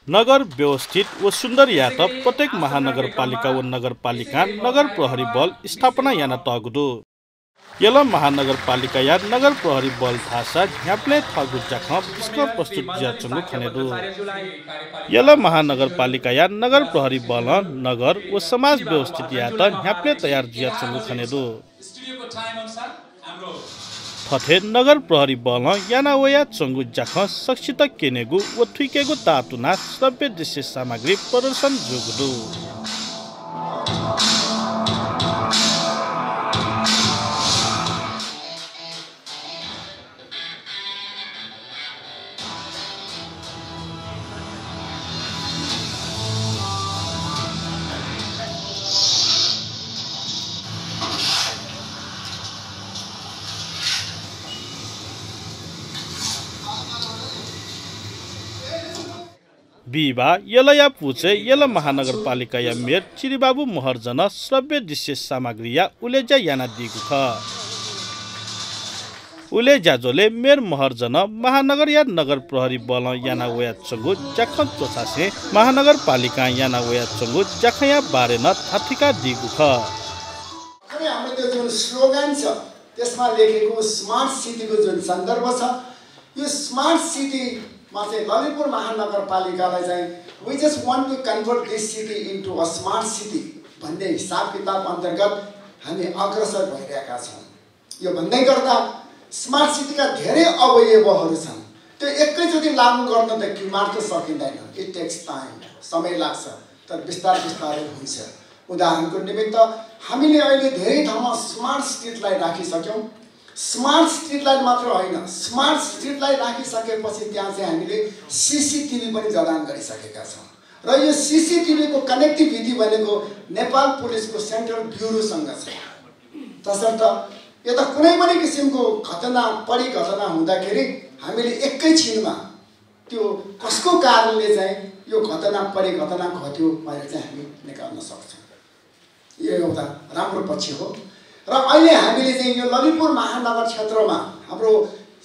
नगर व्यवस्थित व सुन्दर या त प्रत्येक महानगरपालिका व नगरपालिका नगर प्रहरी बल स्थापना याना तगुदो यल महानगरपालिका या नगर प्रहरी बल थासा ह्याप्ले थगु जाख विश्व प्रस्तुत जिया चंगु खनेदो यल महानगरपालिका या नगर प्रहरी बल नगर व समाज व्यवस्थित या त ह्याप्ले तयार जिया चंगु खनेदो थथे नगर प्रहरी बल याना वया चंगु जाख सक्षित केनेगु व थुइकेगु तातुना सभ्य दृश्य सामग्री प्रदर्शन जोगुदो बिबा यलया पुचे यल महानगरपालिका या मेयर चिरीबाबु महर्जन श्रव्य दृश्य सामग्री या उलेजा याना दिगु ख उले जाजोले मेयर महर्जन महानगर या नगर प्रहरी बल याना वया चंगु जाखन चोसासे महानगरपालिका याना वया चंगु जाखया बारे न थाथिका दिगु ख अनि हाम्रो त्यो जुन स्लोगन छ त्यसमा लेखेको स्मार्ट सिटी को जुन सन्दर्भ छ यो स्मार्ट सिटी ललितपुर महानगरपालिकालाई चाहिँ we just want to convert this city into a smart city भन्ने हिसाब किताब अन्तर्गत हामी अग्रसर भइरहेका छौं। यो भन्दै गर्दा स्मार्ट सिटी का धेरै अवयवहरू छन् त्यो एकैचोटि लागू गर्न त कि मात्र सकिँदैन इट टेक्स टाइम समय लाग्छ तर बिस्तारै हुन्छ। उदाहरणको निमित्त हामीले अहिले धेरै ठाउँमा स्मार्ट स्ट्रीट लाइट राखिसक्यौं। स्मार्ट स्ट्रीट लाइट मात्र होइन स्मार्ट स्ट्रीट लाइट राखिसकेपछि त्यहाँ चाहिँ हामीले सीसीटीभी पनि जडान गरिसकेका छौं र यो सीसीटीभी को कनेक्टिभिटी भनेको नेपाल पुलिसको सेन्ट्रल ब्युरोसँग छ। तसर्थ यता कुनै पनि किसिमको बढी घटना हुँदाखेरि हामीले एकैछिनमा त्यो कसको कारणले चाहिँ यो बढी घटना घट्यो भनेर चाहिँ हामी निकाल्न सक्छौं। यो एउटा राम्रो पक्ष हो र अहिले हामीले चाहिँ यो ललितपुर महानगर क्षेत्रमा हाम्रो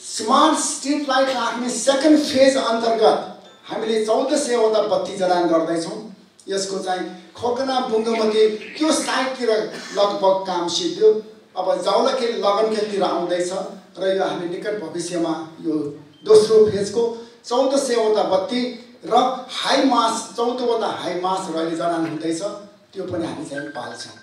स्मार्ट स्ट्रीट लाइट राख्ने सेकेन्ड फेज अन्तर्गत हामीले 1400 वटा बत्ती जडान गर्दै छौं। यसको चाहिँ खोकना बुङ्गमती त्यो साइडतिर लगभग काम सिद्धियो। अब जाउलाखेल लगनखेलतिर आउँदैछ र यो हामी निकट भविष्यमा यो दोस्रो फेजको 1400 वटा बत्ती र हाई मास 14 वटा हाई मास अहिले जडान हुँदैछ त्यो पनि हामी चाहिँ पाल्छौं।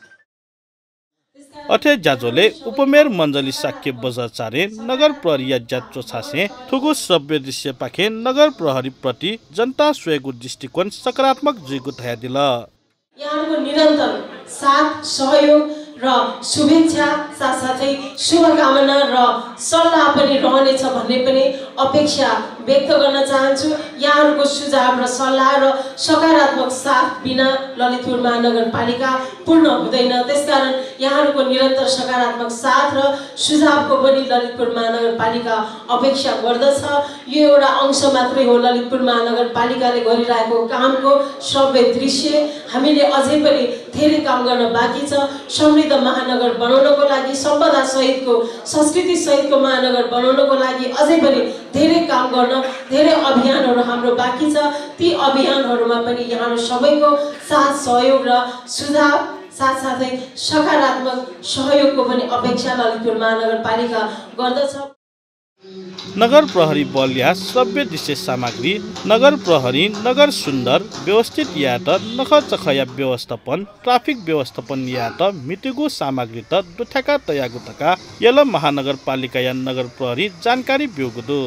अथे जाजोले उपमेयर मञ्जली साक्य बजाचारे नगर प्रहरी जात्रो छासे थुगु सभ्य दृश्य पाखे नगर प्रहरी प्रति जनता स्वयंको दृष्टिकोण सकारात्मक जुइको थाहा दिल। यहाँको निरन्तर साथ सहयोग र शुभेच्छा साथसाथै शुभकामना र सल्लाह पनि रहनेछ भन्ने पनि अपेक्षा व्यक्त गर्न चाहन्छु। यहाँहरूको सुझाव र सल्लाह र सकारात्मक साथ बिना ललितपुर महानगरपालिका पूर्ण हुँदैन। त्यसकारण यहाँहरूको निरन्तर सकारात्मक साथ र सुझावको पनि ललितपुर महानगरपालिका अपेक्षा गर्दछ। यो एउटा अंश मात्रै हो ललितपुर महानगरपालिकाले गरिरहेको कामको सबै दृश्य। हामीले अझै पनि धेरै काम गर्न बाँकी छ। समृद्ध महानगर बनाउनको लागि सम्पदा सहितको संस्कृति सहितको महानगर बनाउनको लागि अझै पनि धेरै काम गर्न धेरै अभियानहरू हाम्रो बाँकी छ। ती अभियानहरूमा पनि यहाँहरू सबैको साथ सहयोग र सुझाव साथसाथै सकारात्मक सहयोगको पनि अपेक्षा ललितपुर महानगरपालिका गर्दछ। नगर प्रहरी बल या सभ्य दृश्य सामग्री नगर प्रहरी नगर सुन्दर व्यवस्थित या त नखचखया व्यवस्थापन ट्राफिक व्यवस्थापन या त मितिगु सामग्री त दुठाका तयागु तका यल महानगरपालिका या नगर प्रहरी जानकारी ब्योगुदो